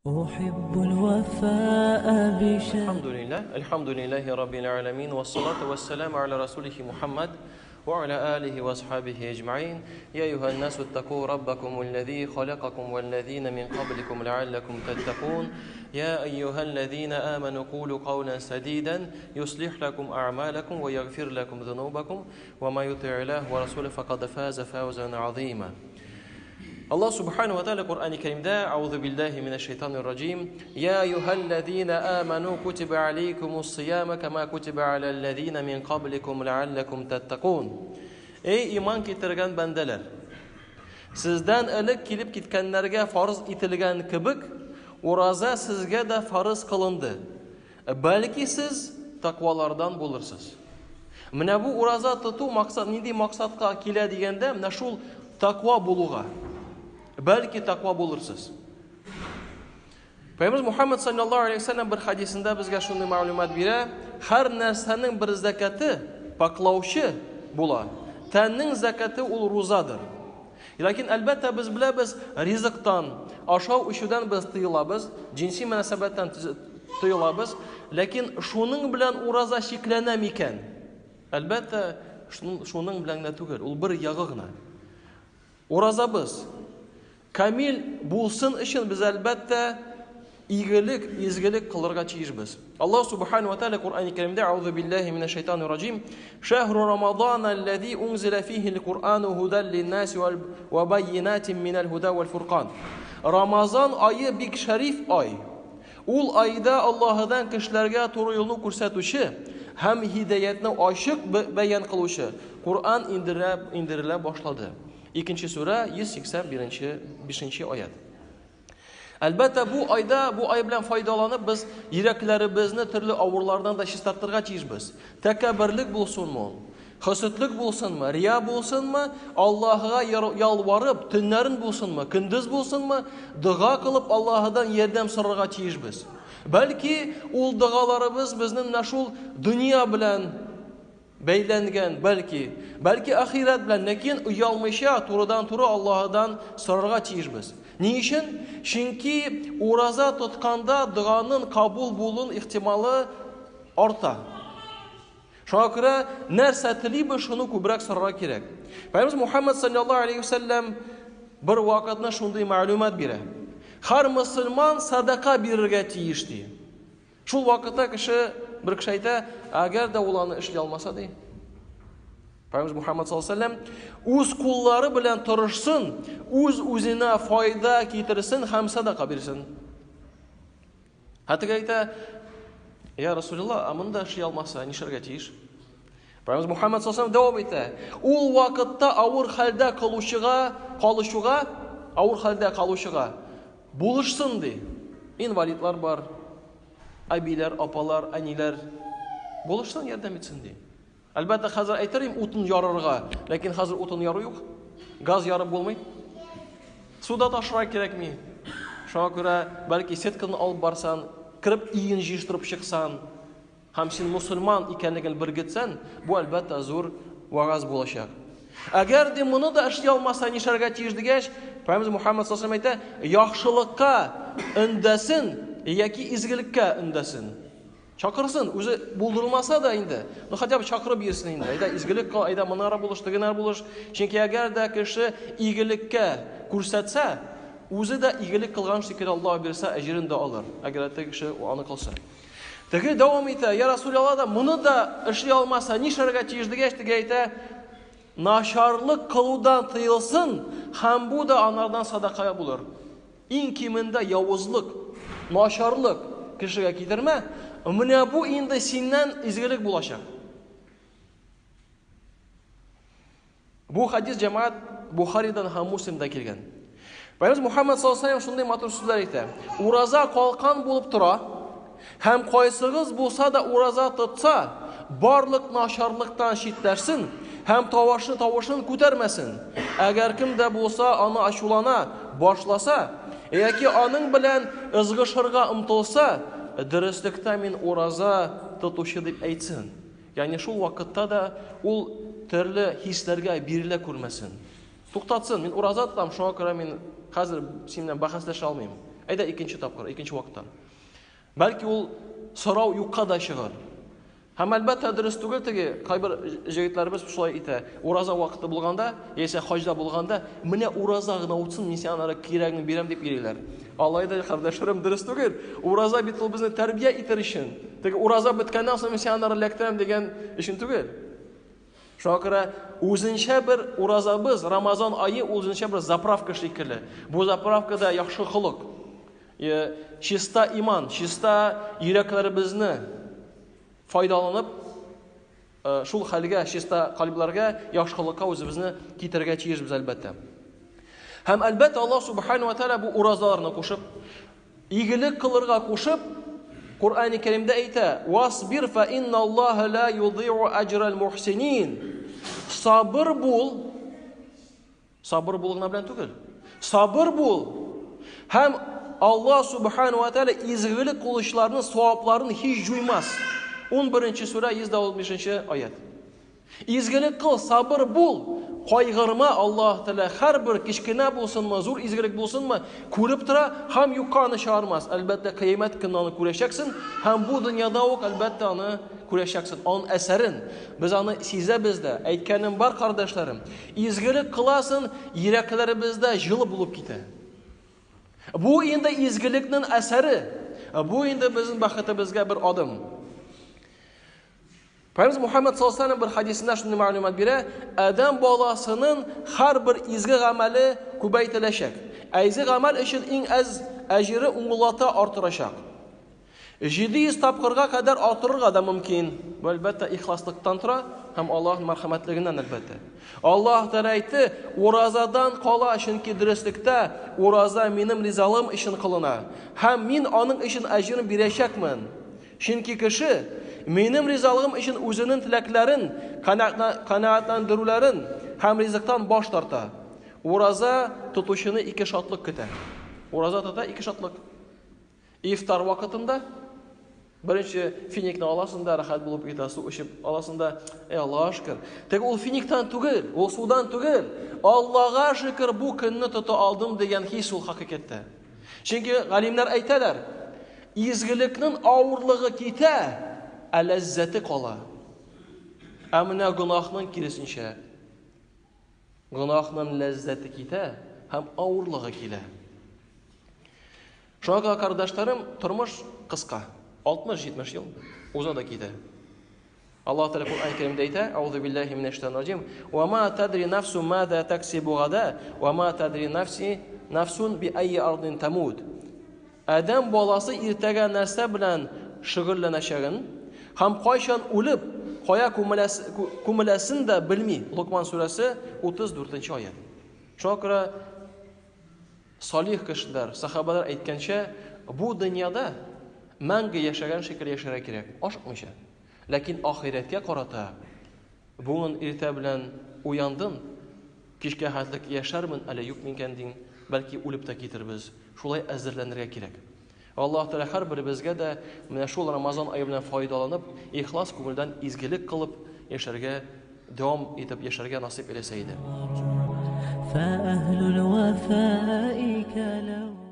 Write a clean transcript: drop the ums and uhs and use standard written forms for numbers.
أحب الوفاء بشهر الحمد لله الحمد لله رب العالمين والصلاة والسلام على رسوله محمد وعلى آله وأصحابه أجمعين يا أيها الناس اتقوا ربكم الذي خلقكم والذين من قبلكم لعلكم تتقون يا أيها الذين آمنوا قولوا قولا سديدا يصلح لكم أعمالكم ويغفر لكم ذنوبكم وما يطع الله ورسوله فقد فاز فوزا عظيما Аллаһ Субхану ва Тааля Коръәни Кәримдә Аузу биллаһи минәш шайтанир раҗим Я айюһаллазина аману кутиба алейкумус сияма кама кутиба алаллазина мин кабликум лааллакум таттакун. Эй иман китергән бәндәләр! Сездән элек килеп киткәннәргә фарыз ителгән кебек, ураза сезгә дә фарыз кылынды. Бәлки сез тәкъвалардан булырсыз. Менә бу ураза тоту максат нинди максатка килә дигәндә, менә шул тәкъва булуга. Бәлки тәкъва булырсыз. Пәйгамбер Мухаммад саллаллаһу алейһи вәсәлләм бер хадисендә безгә шундый мәгълүмат бирә: һәр нәрсәнең бер зәкәте, паклаучы була. Тәннең зәкәте ул рузадыр. Ләкин, әлбәттә, без беләбез, ризыктан, ашау-эчүдән без тыелабыз, җенси мөнәсәбәттән тыелабыз, ләкин шуның белән ураза чикләнә микән? Әлбәттә, шуның белән генә түгел, ул бер ягы гына. Уразабыз камил булсын өчен без, әлбәттә, игелек, изгелек кылырга тиешбез. Аллаһ субхану ва тааля Коръәни Кәримдә Аузу биллаһи минәш шайтанир раҗим Шәһру Рамадан аллази унзила фихи аль-Куръану һудан линнаси ва байинатин минәл һуда вал фуркан. Рамазан ае бик шәриф ай. Ул айда Аллаһыдан кешеләргә туры юлны күрсәтүче һәм һидаятны ачык бәян кылучы Коръән индерелә башлады. Икенче сүрә 181 бишенче аят. Әлбәттә, бу айда, бу ай белән файдаланып, без йөрәкләребезне төрле авырлардан да чистартырга тиешбез. Тәкәбберлек булсынмы ул, хөсетлек булсынмы, рия булсынмы, Аллаһыга ялварып, төннәрен булсынмы, көндез булсынмы, дога кылып Аллаһыдан ярдәм сорарга тиешбез. Бәлки, ул догаларыбыз безнең менә шул дөнья белән Бәйләнгән, бәлки, бәлки ахирәт белән, ләкин оялмыйча турыдан-туры Аллаһыдан сорарга тиешбез. Ни өчен? Чөнки ураза тотканда доганың кабул булу ихтималы арта. Шуңа күрә нәрсә телибез, шуны күбрәк сорарга кирәк. Пәйгамбәребез Мухаммад саллаллаһу алейхи вәсәлләм бер вакытны шундый мәгълүмат бирә. Һәр мөселман садака бирергә тиеш ди. Шул вакытта кеше, бер кеше әйтә, әгәр дә ул аны эшли алмаса, ди. Пәйгамбер Мухаммад саллаллаху алейһи вәсәлләм үз куллары белән тырышсын, үз үзенә файда китерсен һәм садака бирсен. Хәтта әйтә, я Расулуллах, ә монда эшли алмаса, нишләргә тиеш? Пәйгамбер Мухаммад саллаллаху алейһи дәвам итә. Ул вакытта авыр хәлдә калучыга, калучыга, авыр хәлдә калучыга Булышсын, ди. Инвалидлар бар, әбиләр, апалар, әниләр. Булышсын, ярдәм итсен, ди. Әлбәттә, хәзер әйтер идем утын ярырга, ләкин хәзер утын яру юк. Газ ярып булмый. Су да ташырга кирәкми. Шуңа күрә, бәлки сетканы алып барсан, кереп өен җыештырып чыксан, Һәм син мусульман икәнлеген бергетсән, бу, әлбәттә, зур вәгазь булачак. Әгәр ди моны да эшли алмаса, нишләргә тиеш дигәч, Пәйгамбер Мухаммад саллаллаху алейһи әйтә, яхшылыкка өндәсен яки изгелеккә өндәсен. Чакырсын, үзе булдырмаса да инде, ну хотя бы чакырып йөрсен инде. Әйдә изгелек кыл, әйдә монара булыш, тегенәр булыш. Чөнки әгәр дә кеше игелеккә күрсәтсә, үзе дә игелек кылган шикелле Аллаһ бирсә, әҗерен дә алыр. Әгәр теге кеше аны кылса. Теге дәвам итә, я Расулалла да моны да эшли алмаса, нишләргә тиеш дигәч, теге әйтә, начарлык кылудан тыелсын, һәм бу да анардан садака булыр. Иң кимендә явызлык, начарлык кешегә китермә, менә бу инде синнән изгелек булачак. Бу хадис җәмәгать Бухаридан һәм Муслимда килгән. Пәйгамбер Мухаммад саллаллаху алейһи шундый матур сүзләр әйтә. Ураза калкан булып тора һәм кайсыгыз булса да ураза тотса, барлык начарлыктан читләшсен һәм тавышны тавышын күтәрмәсен. Әгәр кем дә булса аны ачулана башласа, яки аның белән ызгышырга омтылса, дөреслектә мин ураза тотучы дип әйтсен. Ягъни шул вакытта да ул төрле хисләргә бирелә күрмәсен. Туктатсын, мин ураза тотам, шуңа күрә мин хәзер синең белән бәхәсләшә алмыйм. Әйдә икенче тапкыр, икенче вакыттан. Бәлки ул сорау юкка да чыгар. Һәм әлбәттә дөрес түгел теге кайбер җегетләребез шулай итә. Ураза вакыты булганда, яисә хаҗда булганда, менә ураза гына утсын, мин сиңа анары кирәгеңне бирәм дип йөриләр. Алай да, кардәшләрем, дөрес түгел. Ураза бит ул безне тәрбия итер өчен. Теге ураза беткәннән соң мин сиңа анары эләктерәм дигән өчен түгел. Шуңа күрә үзенчә бер уразабыз, Рамазан ае үзенчә бер заправка шикелле. Бу заправкада яхшы холык, чиста иман, чиста йөрәкләребезне файдаланып, шул хәлгә, чиста кальбләргә, яхшы холыкка үзебезне китерергә тиешбез, әлбәттә. Һәм әлбәттә Аллаһ субхану ва тааля бу уразаларны кушып, Игелек кылырга кушып, Коръәни Кәримдә әйтә: "Васбир фа инналлаһа ла юдиу аҗрал мухсинин." Сабыр бул. Сабыр бул гына белән түгел. Сабыр бул. Һәм Аллаһ субхану ва тааля изгелек кылучыларның савапларын һич җуймас. 11 сүрә 115 аят. Изгелек кыл, сабыр бул, кайгырма, Аллаһ Тәгалә һәрбер кечкенә булсынмы, зур изгелек булсынмы, күреп тора һәм юкка аны чыгармас. Әлбәттә, кыямәт көнне аны күрәчәксең һәм бу дөньяда ук әлбәттә аны күрәчәксең, аның әсәрен. Без аны сизәбез дә. Әйткәнем бар, кардәшләрем, изгелек кыласың, йөрәкләребездә җылы булып китә. Бу инде изгелекнең әсәре. Бу инде безнең бәхетебезгә бер адым. Пәйгамбәребез Мухаммад саллаллаһу алейһи бер хадисендә шундый мәгълүмат бирә, адәм баласының һәрбер изге гамәле күбәйтеләчәк. Ә изге гамәл өчен иң әз әҗере уңлата артырачак. 700 тапкырга кадәр артырырга да мөмкин. Бу әлбәттә ихласлыктан тора һәм Аллаһның мәрхәмәтлегеннән әлбәттә. Аллаһ Тәгалә әйтте, уразадан кала, чөнки дөреслектә ураза минем ризалыгым өчен кылына һәм мин аның өчен әҗерен бирәчәкмен. Чөнки кеше минем ризалыгым өчен үзенең теләкләрен канәгатьләндерүләрен һәм ризыктан баш тарта. Ураза тотучыны ике шатлык көтә. Ураза тота ике шатлык. Ифтар вакытында беренче финикны аласың да, рәхәт булып китә, су эчеп аласың да, эй, Аллага шөкер. Тик ул финиктан түгел, ул судан түгел. Аллага шөкер, бу көнне тота алдым дигән хис ул хакыйкатьтә. Чөнки галимнәр әйтәләр, Изгелекнең авырлыгы китә, ә ләззәте кала. Ә менә гөнаһның киресенчә. Гөнаһның ләззәте китә һәм авырлыгы килә. Шуңа күрә, кардәшләрем, тормыш кыска. 60-70 ел уза да китә. Аллаһ Тәгалә Коръән Кәримдә әйтә: "Аузу биллаһи минәш шайтанир раҗим. Ва ма тадри нафсу маза таксибу гада, ва ма тадри нафси нафсун би айи ардин тамут." Адәм баласы иртәгә нәрсә белән шөгыльләнәчәген һәм кайчан үлеп, кая күмеләсен дә белми. Лукман сүрәсе 34 аят. Шуңа күрә Салих кешеләр, сахабалар әйткәнчә, бу дөньяда мәңге яшәгән шикелле яшәргә кирәк, ашыкмыйча. Ләкин ахирәткә карата бүген иртә белән уяндым, кичкә хәтлек яшәрмен әле юк микән дим, бәлки үлеп тә китербез. Шулай әзерләнергә кирәк. Аллаһ Тәгалә һәрберебезгә дә менә шул Рамазан ае белән файдаланып, ихлас күңелдән изгелек кылып яшәргә, дәвам итеп яшәргә насыйп әйләсә иде. فأهل الوفاء كلو